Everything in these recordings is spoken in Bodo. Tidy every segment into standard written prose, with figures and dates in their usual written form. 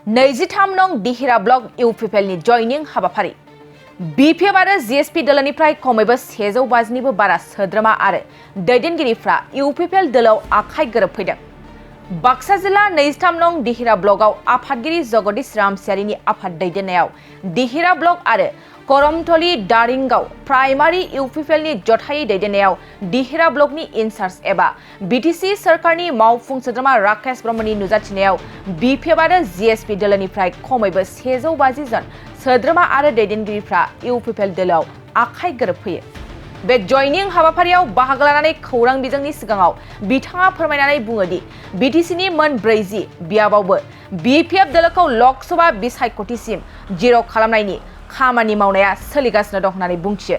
23 नं दिहिरा ब्लक इउपिपिएलनि जयनिं हाबाफारि बिपिएफ आरो जिएसपि दोलोनिफ्राय खमैबो 150निबो बारा सोद्रोमा आरो दैदेनगिरिफ्रा इउपिपिएल दोलोआव आखाइ गोरोबफैदों। बाक्सा जिल्ला 23 नं दिहिरा ब्लकआव आफादगिरि जगदीश रामसियारिनि आफाद दैदेननायाव दिहिरा ब्लक आरो करमथली दारिंगाव प्राइमारि इउपिपिएलनि जथायै दैदेननायाव दिहिरा ब्लकनि इनचार्ज एबा बिटिसि सरकारनि मावफुं सोद्रोमा राकेश ब्रह्मनि नुजाथिनायाव बिपिएफ आरो जिएसपि दोलोनिफ्राय खमैबो 150 जन सोद्रोमा आरो दैदेनगिरिफ्रा इउपिपिएल दोलोआव आखाइ गोरोबफैयो। बे जयनिं हाबाफारियाव बाहागो लानानै खौरां बिजोंनि सिगाङाव बिथाङा फोरमायनानै बुङो दि बिटिसिनि मोन 40 बियाबावबो बिपिएफ दोलोखौ लकसभा बिसायख'थिसिम जिर' खालामनायनि खामानि मावनाया सोलिगासिनो दं होननानै बुंथियो।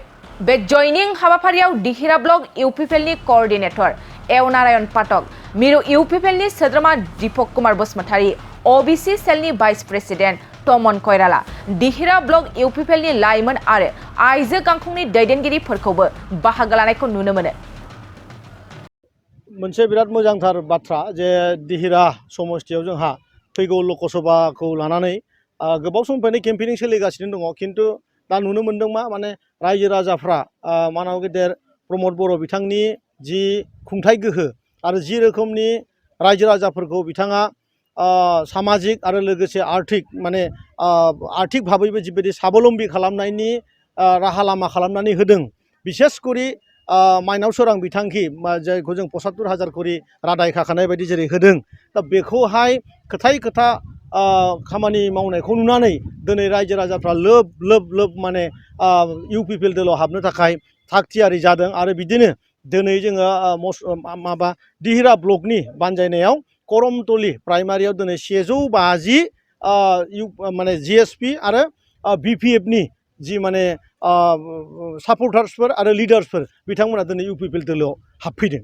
बे जयनिं हाबाफारियाव दिहिरा ब्लक इउपिपिएलनि कोअर्डिनेटर एव नारायण पाठक, मिरु इउपिपिएलनि सोद्रोमा दीपक कुमार बसुमतारी, ओबीसी सेलनि vice president Taman Koirala, दिहिरा block इउपिपिएलनि लाइमोन आरो आइजो गांखंनि दैदेनगिरिफोरखौबो बाहागो लानायखौ नुनो मोनो। मोनसे बिराद मोजांथार बाथ्रा जे दिहिरा समस्थियाव जोंहा फैगौ लकसभाखौ लानानै गोबाव समनिफ्रायनो केम्पेनिं सोलिगासिनो दङ, खिन्थु दा नुनो मोन्दों माने रायजो राजाफ्रा मानाव गेदेर प्रमद बर' बिथांनि जि खुंथाइ गोहो आरो जि रोखोमनि रायजो राजाफोरखौ बिथाङा सामाजिक आरो लोगोसे आर्थिक माने आर्थिक भाबैबो जिबायदि साबलम्बी खालामनायनि राहा लामा खालामनानै होदों, बिसेस करि माइनाव सोरां बिथांखि जायखौ जों 75,000 करि रादाय खाखानाय बायदि जेरै होदों, दा बेखौहाय खोथाय खोथा खामानि मावनायखौ नुनानै दिनै रायजो राजाफ्रा लोब लोब लोब माने इउपिपिएल दोलोआव हाबनो थाखाय थाग थियारि जादों। आरो बिदिनो दिनै जोङो माबा दिहिरा ब्लकनि बानजायनायाव करमथली प्राइमारियाव दिनै 150 माने जिएसपि आरो बिपिएफनि जि माने सापर्टार्सफोर आरो लिडार्सफोर बिथांमोना दिनै इउपिपिएल दोलोआव हाबफैदों।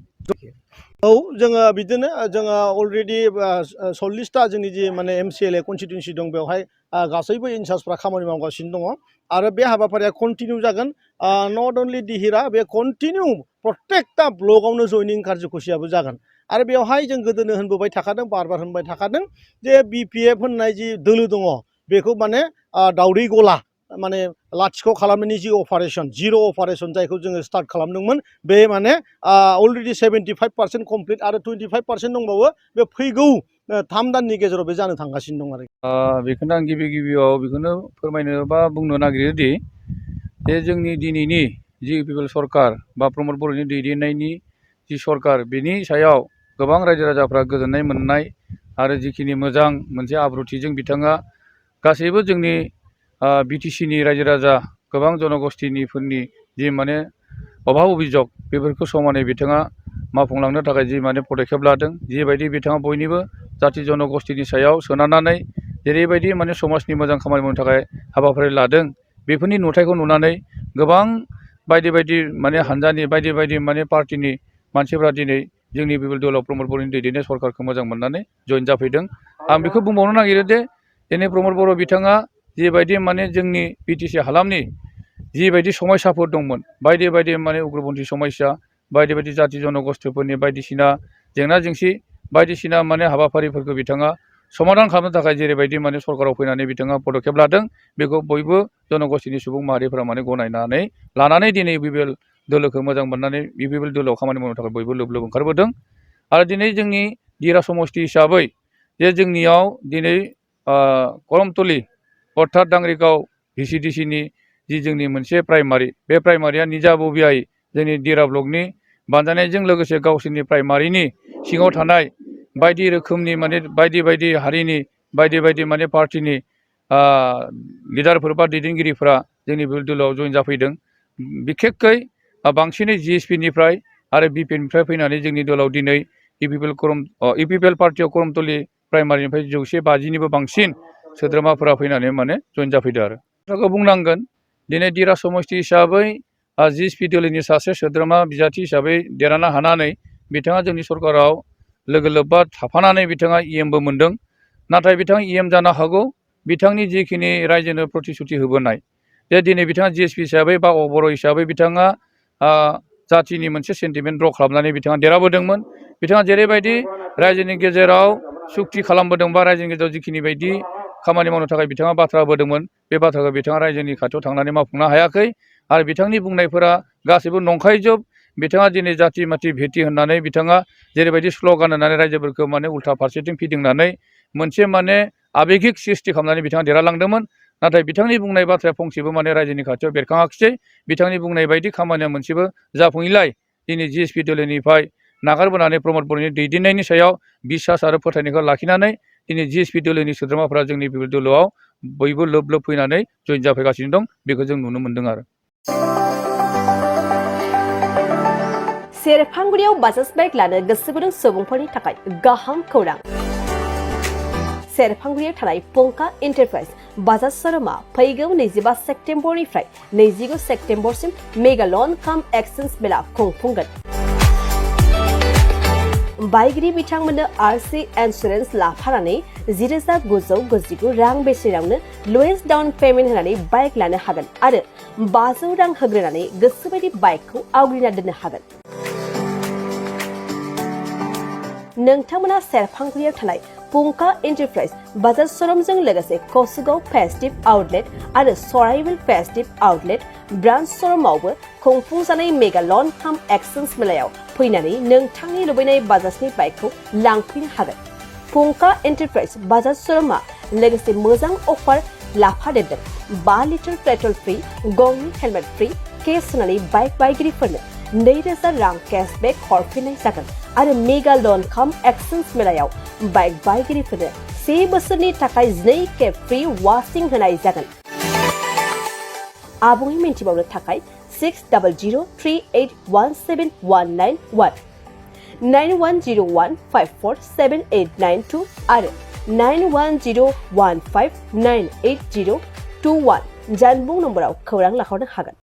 औ जोङो बिदिनो जोङो अलरेडि 40टा जोंनि जि माने एमसिएलए कनस्टिटुएन्सि दं, बेवहाय गासैबो इनचार्जफ्रा खामानि मावगासिनो दङ आरो बे हाबाफारिया कन्टिनिउ जागोन। नट अनलि दिहिरा, बे कन्टिनिउ प्रत्येकटा ब्लकआवनो जयनिं कार्यसुचियाबो जागोन। आरो बेवहाय जों गोदोनो होनबोबाय थाखादों, बार बार होनबाय थाखादों जे बिपिएफ होननाय जि दोलो दङ बेखौ माने दावदै गला माने लाथिख' खालामनायनि जि अपारेशन, जिर' अपारेशन जायखौ जोङो स्टार्ट खालामदोंमोन, बे माने अलरेडि 75% कमप्लिट आरो 25% दंबावो। बे फैगौ 3 दाननि गेजेराव बे जानो थांगासिनो दं आरो बेखौनो आं गिबियाव बेखौनो फोरमायनो बा बुंनो नागिरो दि जे जोंनि दिनैनि जि इउपिपिएल सरकार बा प्रमद बर'नि दैदेननायनि जि सरकार, बेनि सायाव गोबां रायजो राजाफ्रा गोजोननाय मोननाय आरो जिखिनि मोजां मोनसे आब्रुथिजों बिथाङा गासैबो जोंनि बिटिसिनि रायजो राजा गोबां जनगोष्ठीनिफोरनि जि माने अभाब अभियोग बेफोरखौ समानै बिथाङा मावफुंलांनो थाखाय जि माने पदक्षेप लादों, जिबायदि बिथाङा बयनिबो जाथि जनगोष्ठीनि सायाव सोनारनानै जेरैबायदि माने समाजनि मोजां खामानि मावनो थाखाय हाबाफारि लादों, बेफोरनि नुथायखौ नुनानै गोबां बायदि बायदि माने हानजानि बायदि बायदि माने पार्टिनि मानसिफ्रा दिनै जोंनि इउपिपिएल दोलोआव प्रमद बर'नि दैदेननाय सरकारखौ मोजां मोननानै जइन जाफैदों। आं बेखौ बुंबावनो नागिरो दे दिनै प्रमद बर' बिथाङा जिबायदि माने जोंनि बिटिसि हालामनि जिबायदि समस्याफोर दंमोन, बायदि बायदि माने उग्रपन्थी समस्या, बायदि बायदि जाथि जनगोष्ठीफोरनि बायदिसिना जेंना जेंसि बायदिसिना माने हाबाफारिफोरखौ बिथाङा समाधान खालामनो थाखाय जेरैबायदि माने सरकाराव फैनानै बिथाङा पदक्षेप लादों, बेखौ बयबो जनगोष्ठीनि सुबुं माहारिफोरा माने गनायनानै लानानै दिनै इउपिपिएल दोलोखौ मोजां मोननानै इउपिपिएल दोलोआव खामानि मावनो थाखाय बयबो लोब लोब ओंखारबोदों। आरो दिनै जोंनि दिहिरा समष्टि हिसाबै जे जोंनियाव दिनै करमथली अर्थात दांग्रिगाव भिसिडिसिनि जि जोंनि मोनसे प्राइमारि, बे प्राइमारिया निजा बबियायै जोंनि दिहिरा ब्लकनि बानजायनायजों लोगोसे गावसोरनि प्राइमारिनि सिङाव थानाय बायदि रोखोमनि माने बायदि बायदि हारिनि बायदि बायदि माने पार्टिनि लिडारफोर बा दैदेनगिरिफोरा जोंनि इउपिपिएल दोलोआव जइन जाफैदों। बिखेककै बांसिनै जिएसपिनिफ्राय आरो बिपिएफनिफ्राय फैनानै जोंनि दोलोआव दिनै इउपिपिएल पार्टियाव करमथली प्राइमारिनिफ्राय 150निबो बांसिन सोद्रोमाफोरा फैनानै माने जइन जाफैदों। आरो बाथ्राखौ बुंनांगोन दिनै दिहिरा समष्टि हिसाबै जिएसपि दोलोनि सासे सोद्रोमा बिजाथि हिसाबै देरहानो हानानै बिथाङा जोंनि सरकाराव लोगो लोब्बा थाफानानै बिथाङा इएमबो मोनदों। नाथाय बिथाङा इएम जानो हागौ बिथांनि जिखिनि रायजोनो प्रतिश्रुति होबोनाय, जे दिनै बिथाङा जिएसपि हिसाबै बा बर' हिसाबै बिथाङा जाथिनि मोनसे सेन्टिमेन्ट ड्र खालामनानै बिथाङा देरहाबोदोंमोन। बिथाङा जेरैबायदि रायजोनि गेजेराव सुक्ति खालामबोदों बा रायजोनि गेजेराव जिखिनि बायदि खामानि मावनो थाखाय बिथाङा बाथ्रा होदोंमोन बे बाथ्राखौ बिथाङा रायजोनि खाथियाव थांनानै मावफुंनो हायाखै आरो बिथांनि बुंनायफोरा गासैबो नंखायजोब बिथाङा दिनै जाथि माथि भेटि होननानै बिथाङा जेरैबायदि स्ल'गान होनानै रायजोफोरखौ माने उल्था फारसेथिं फिदिंनानै मोनसे माने आबेगिक सृष्टि खालामनानै बिथाङा देरहालांदोंमोन नाथाय बिथांनि बुंनाय बाथ्राया फंसेबो माने रायजोनि खाथियाव बेरखाङाखिसै बिथांनि बुंनाय बायदि खामानिया मोनसेबो जाफुङैलाय दिनै जिएसपि दोलोनिफ्राय नागारबोनानै प्रमद बर'नि दैदेननायनि सायाव बिसास आरो फोथायनायखौ लाखिनानै दिनै जिएसपि दोलोनि सोद्रोमाफोरा जोंनि दोलोआव बयबो लोब लोब फैनानै जइन जाफैगासिनो दं बेखौ जों नुनो मोन्दों आरो सेरफांगुरियाव बाजाज बाइक लानो गोसो गुदुं सुबुंफोरनि थाखाय गाहाम खौरां सेरफांगुरियाव थानाय पंका एन्टारप्राइज बाजाज शोरूमा फैगौ 25 सेप्तेम्बरनिफ्राय 29 सेप्तेम्बरसिम मेगा लन काम एक्सचेन्ज मेला खुंफुंगोन बाइगिरि बिथांमोननो आरसि इन्सुरेन्स लाफानानै 10,999 रां बेसेनावनो लवेस्ट डाउन पेमेन्ट होनानै बाइक लानो हागोन आरो 500 रां होग्रोनानै गोसोबायदि बाइकखौ आवग्रिना दोननो हागोन नोंथांमोना सेरफांगुरियाव थानाय पंका एन्टारप्राइज बाजाज शोरूमजों लोगोसे कसुगाव फेस्टिभ आउटलेट आरो सराइबिल फेस्टिभ आउटलेट ब्रान्च शोरूमावबो खुंफुंजानाय मेगा लन काम एक्सचेन्ज मेलायाव फैनानै नोंथांनि लुबैनाय बाजाजनि बाइकखौ लांफैनो हागोन पंका एन्टारप्राइज बाजाज शोरूमा लोगोसे मोजां अफार लाफादेरदों 5 लिटार पेट्रल फ्रि गंनि हेलमेट फ्रि केस होनानै बाइक बायगिरिफोरनो 2,000 रां केशबेक हरफिननाय जागोन आरो मेगा लन काम एक्सचेन्ज मेलायाव बाइक बायगिरिफोरनो 1 बोसोरनि थाखाय 2 खेब फ्रि वाशिं होनाय जागोन आबुङै मिन्थिबावनो थाखाय 6003817191 9101547892 आरो 9101598021 जानबुं नम्बराव खौरां लाहरनो हागोन